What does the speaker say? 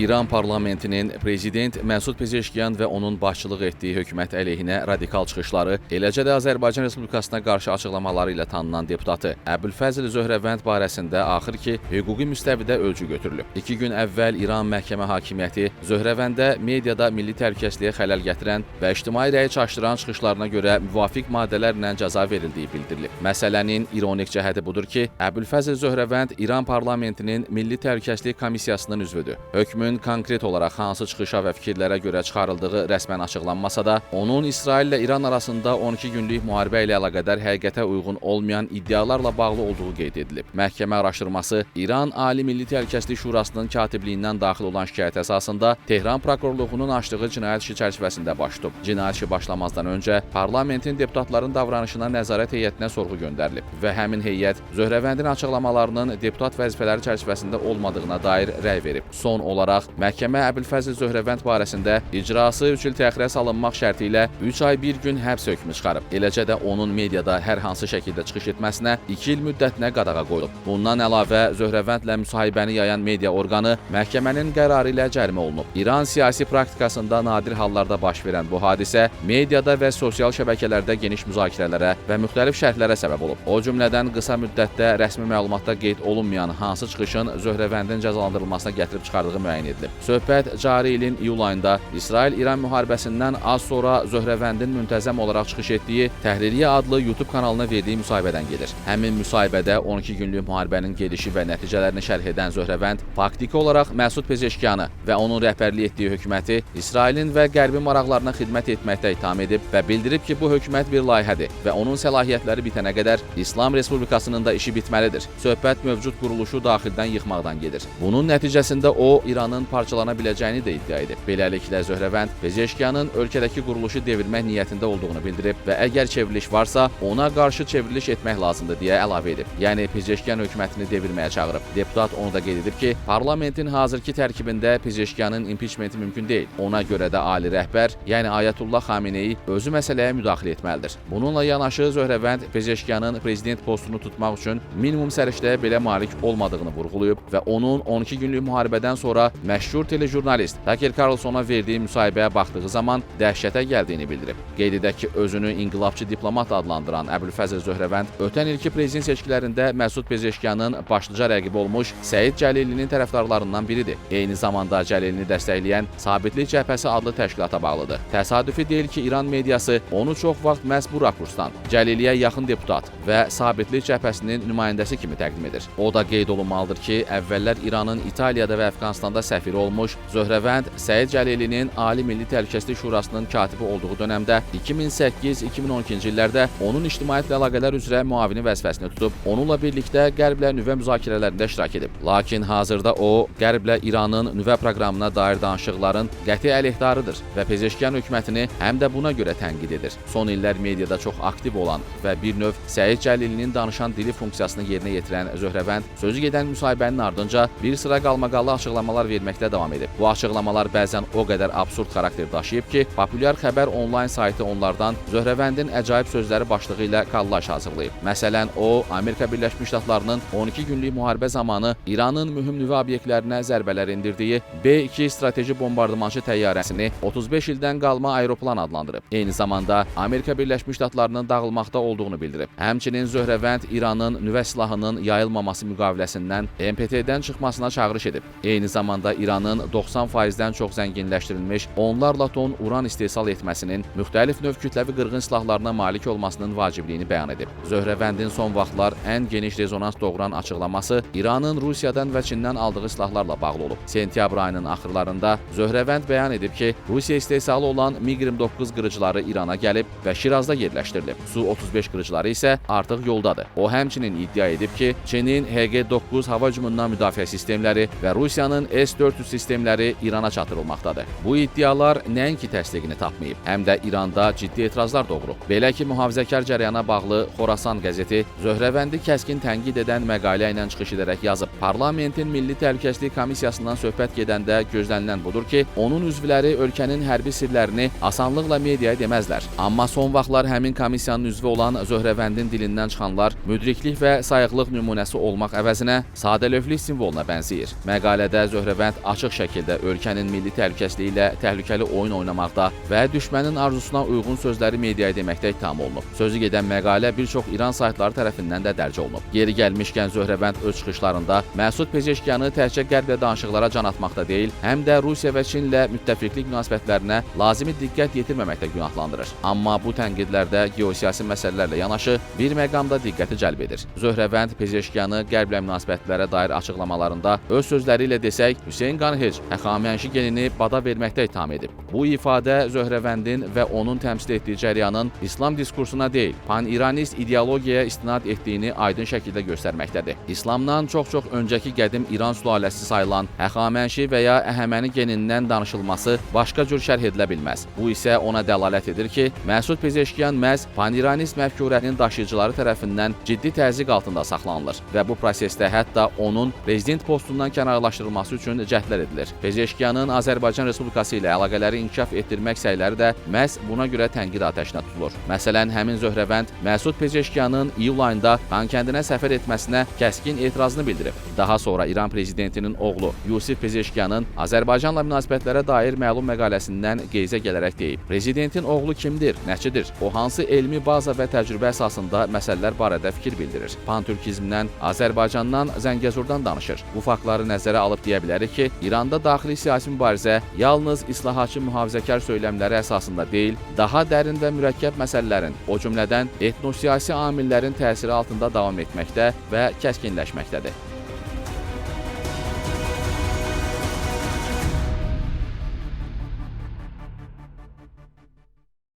İran parlamentinin prezident Məsud Pezeşkiyan və onun başçılıq etdiyi hökumət əleyhinə radikal çıxışları, eləcə də Azərbaycan Respublikasına qarşı açıqlamaları ilə tanınan deputatı Əbülfəzl Zöhrəvənd barəsində axır ki, hüquqi müstəvidə ölçü götürülüb. 2 gün əvvəl İran məhkəmə hakimiyyəti Zöhrəvəndə mediada milli təhlükəsizliyə xələl gətirən və ictimai rəyi çaşdıran çıxışlarına görə müvafiq maddələrlə cəza verildiyi bildirilib. Məsələnin ironik cəhəti budur ki, Əbülfəzl Zöhrəvənd İran parlamentinin Milli Təhlükəsizlik Komissiyasının üzvüdür. Hökmün konkret olaraq hansı çıxışa və fikirlərə görə çıxarıldığı rəsmən açıqlanmasa da, onun İsraillə İran arasında 12 günlük müharibə ilə əlaqədar həqiqətə uyğun olmayan iddialarla bağlı olduğu qeyd edilib. Məhkəmə araşdırması İran Ali Milli Təhlükəsizlik Şurasının katibliyindən daxil olan şikayət əsasında Tehran prokurorluğunun açdığı cinayət işi çərçivəsində baş tutub. Cinayət işi başlamazdan öncə parlamentin deputatların davranışına nəzarət heyətinə sorğu göndərilib və həmin heyət Zöhrəvəndin açıqlamalarının deputat vəzifələri çərçivəsində olmadığına dair rəy verib. Son olaraq məhkəmə Əbülfəzl Zöhrəvənd barəsində icrası 3 il təxirə salınmaq şərti ilə 3 ay 1 gün həbs hökmü çıxarıb. Eləcə də onun mediada hər hansı şəkildə çıxış etməsinə 2 il müddətinə qadağa qoyulub. Bundan əlavə, Zöhrəvəndlə müsahibəni yayan media orqanı məhkəmənin qərarı ilə cərimə olunub. İran siyasi praktikasında nadir hallarda baş verən bu hadisə mediada və sosial şəbəkələrdə geniş müzakirələrə və müxtəlif şərhlərə səbəb olub. O cümlədən, qısa müddətdə rəsmi məlumatda qeyd olunmayan hansı çıxışın Zöhrəvəndin cəzalandırılmasına gətirib çıxardığı müəyyən edilib. Söhbət cari ilin iyul ayında İsrail-İran müharibəsindən az sonra Zöhrəvəndin müntəzəm olaraq çıxış etdiyi Təhririyə adlı YouTube kanalına verdiyi müsahibədən gedir. Həmin müsahibədə 12 günlük müharibənin gedişi və nəticələrini şərh edən Zöhrəvənd faktiki olaraq Məsud Pezeşkiyanı və onun rəhbərlik etdiyi hökuməti İsrailin və Qərbin maraqlarına xidmət etməkdə ittiham edib və bildirib ki, bu hökumət bir layihədir və onun səlahiyyətləri bitənə qədər İslam Respublikasının da işi bitməlidir. Söhbət mövcud quruluşu daxildən yıxmaqdan gedir. Bunun nəticəsində o, İranın parçalana biləcəyini də iddia edib. Beləliklə, Zöhrəvənd Pezeşkiyanın ölkədəki quruluşu devirmək niyyətində olduğunu bildirib və əgər çevriliş varsa, ona qarşı çevriliş etmək lazımdır deyə əlavə edib. Yəni Pezeşkiyan hökumətini devirməyə çağırıb. Deputat onu da qeyd edib ki, parlamentin hazırki tərkibində Pezeşkiyanın impiçmenti mümkün deyil. Ona görə də ali rəhbər, yəni Ayətullah Xameneyi özü məsələyə müdaxilə etməlidir. Bununla yanaşı, Zöhrəvənd Pezeşkiyanın prezident postunu tutmaq üçün minimum səriştəyə belə malik olmadığını vurğulayıb və onun 12 günlük müharibədən sonra məşhur telejurnalist Tucker Carlsona verdiyi müsahibəyə baxdığı zaman dəhşətə gəldiyini bildirib. Qeyd edək ki, özünü inqilabçı diplomat adlandıran Əbülfəzl Zöhrəvənd ötən ilki prezident seçkilərində Məsud Pezeşkiyanın başlıca rəqibi olmuş Səid Cəlilinin tərəfdarlarından biridir. Eyni zamanda Cəlilini dəstəkləyən Sabitlik Cəbhəsi adlı təşkilata bağlıdır. Təsadüfi deyil ki, İran mediası onu çox vaxt məhz bu rakursdan Cəliliyə yaxın deputat və Sabitlik Cəbhəsinin nümayəndəsi kimi təqdim edir. O da qeyd olunmalıdır ki, əvvəllər İranın İtaliyada və Əfqanistanda səfiri olmuş Zöhrəvənd Səid Cəlilinin Ali Milli Təhlükəsizlik Şurasının katibi olduğu dönəmdə 2008-2012-ci illərdə onun ictimaiyyətlə əlaqələr üzrə müavini vəzifəsini tutub, onunla birlikdə Qərblə nüvə müzakirələrində iştirak edib. Lakin hazırda o, Qərblə İranın nüvə proqramına dair danışıqların qəti əleyhdarıdır və Pezeşkiyan hökumətini həm də buna görə tənqid edir. Son illər mediada çox aktiv olan və bir növ Səid Cəlilinin danışan dili funksiyasını yerinə yetirən Zöhrəvənd sözü gedən müsahibənin ardınca bir sıra qalmaqallı açıqlamalar verməkdə davam edib. Bu açıqlamalar bəzən o qədər absurd xarakter daşıyıb ki, populyar xəbər onlayn saytı onlardan Zöhrəvəndin əcaib sözləri başlığı ilə kollaj hazırlayıb. Məsələn, o, Amerika Birləşmiş Ştatlarının 12 günlük müharibə zamanı İranın mühüm nüvə obyektlərinə zərbələr endirdiyi B-2 strateji bombardımançı təyyarəsini 35 ildən qalma aeroplan adlandırıb. Eyni zamanda Amerika Birləşmiş Ştatlarının dağılmaqda olduğunu bildirib. Həmçinin Zöhrəvənd İranın nüvə silahının yayılmaması müqaviləsindən, NPT-dən çıxmasına çağırış edib. Eyni zamanda İranın 90%-dən çox zənginləşdirilmiş onlarla ton uran istehsal etməsinin, müxtəlif növ kütləvi qırğın silahlarına malik olmasının vacibliyini bəyan edib. Zöhrəvəndin son vaxtlar ən geniş rezonans doğuran açıqlaması İranın Rusiyadan və Çindən aldığı silahlarla bağlı olub. Sentyabr ayının axırlarında Zöhrəvənd bəyan edib ki, Rusiya istehsalı olan MiQ-29 qırıcıları İrana gəlib və Şirazda yerləşdirilib. Su-35 qırıcıları isə artıq yoldadır. O, həmçinin iddia edib ki, Çinin HQ-9 hava hücumundan müdafiə sistemləri və Rusiyanın S-400 sistemləri İrana çatdırılmaqdadır. Bu iddialar nəinki təsdiqini tapmayıb, həm də İranda ciddi etirazlar doğurub. Belə ki, mühafizəkar cərəyana bağlı Xorasan qəzeti Zöhrəvəndi kəskin tənqid edən məqalə ilə çıxış edərək yazıb: "Parlamentin Milli Təhlükəsizlik Komissiyasından söhbət gedəndə gözlənilən budur ki, onun üzvləri ölkənin hərbi sirlərini asanlıqla mediaya deməzlər. Amma son vaxtlar həmin komissiyanın üzvü olan Zöhrəvəndin dilindən çıxanlar müdriklik və sayıqlıq nümunəsi olmaq əvəzinə sadəlövhlük simvoluna bənzəyir." Məqalədə Zöhrəvənd Zöhrəvənd açıq şəkildə ölkənin milli təhlükəsizliyi ilə təhlükəli oyun oynamaqda və düşmənin arzusuna uyğun sözləri mediaya deməkdə ittiham olunub. Sözü gedən məqalə bir çox İran saytları tərəfindən də dərc olunub. Yeri gəlmişkən Zöhrəvənd öz çıxışlarında Məsud Pezeşkiyanı təkcə Qərblə danışıqlara can atmaqda deyil, həm də Rusiya və Çinlə müttəfiqlik münasibətlərinə lazımi diqqət yetirməməkdə günahlandırır. Amma bu tənqidlərdə geosiyasi məsələlərlə yanaşı bir məqam da diqqəti cəlb edir. Zöhrəvənd Pezeşkiyanı Qərblə münasibətlərə dair açıqlamalarında öz sözləri ilə desək, Hüseyn Qanheç Həxamənşi genini bada verməkdə ittiham edib. Bu ifadə Zöhrəvəndin və onun təmsil etdiyi cəryanın İslam diskursuna deyil, pan-İranist ideologiyaya istinad etdiyini aydın şəkildə göstərməkdədir. İslamdan çox-çox öncəki qədim İran sülaləsi sayılan Həxamənşi və ya Əhəməni genindən danışılması başqa cür şərh edilə bilməz. Bu isə ona dəlalət edir ki, Məsud Pezeşkiyan məhz pan-İranist məfkurənin daşıyıcıları tərəfindən ciddi təzyiq altında saxlanılır və bu prosesdə hətta onun prezident postundan kənarlaşdırılması üçün cəhdlər edilir. Pezeşkiyanın Azərbaycan Respublikası ilə əlaqələri inkişaf etdirmək səyləri də məhz buna görə tənqid atəşinə tutulur. Məsələn, həmin Zöhrəvənd Məsud Pezeşkiyanın iyul ayında Xankəndinə səfər etməsinə kəskin etirazını bildirib. Daha sonra İran prezidentinin oğlu Yusif Pezeşkiyanın Azərbaycanla münasibətlərə dair məlum məqaləsindən qeyzə gələrək deyib: "Prezidentin oğlu kimdir, nəçidir? O hansı elmi baza və təcrübə əsasında məsələlər barədə fikir bildirir? Pantürkizmdən, Azərbaycandan, Zəngəzurdan danışır." Bu faktları nəzərə alıb deyə bilərik ki, İranda daxili siyasi mübarizə yalnız islahatçı mühafizəkar söyləmləri əsasında deyil, daha dərin və mürəkkəb məsələlərin, o cümlədən etnosiyasi amillərin təsiri altında davam etməkdə və kəskinləşməkdədir.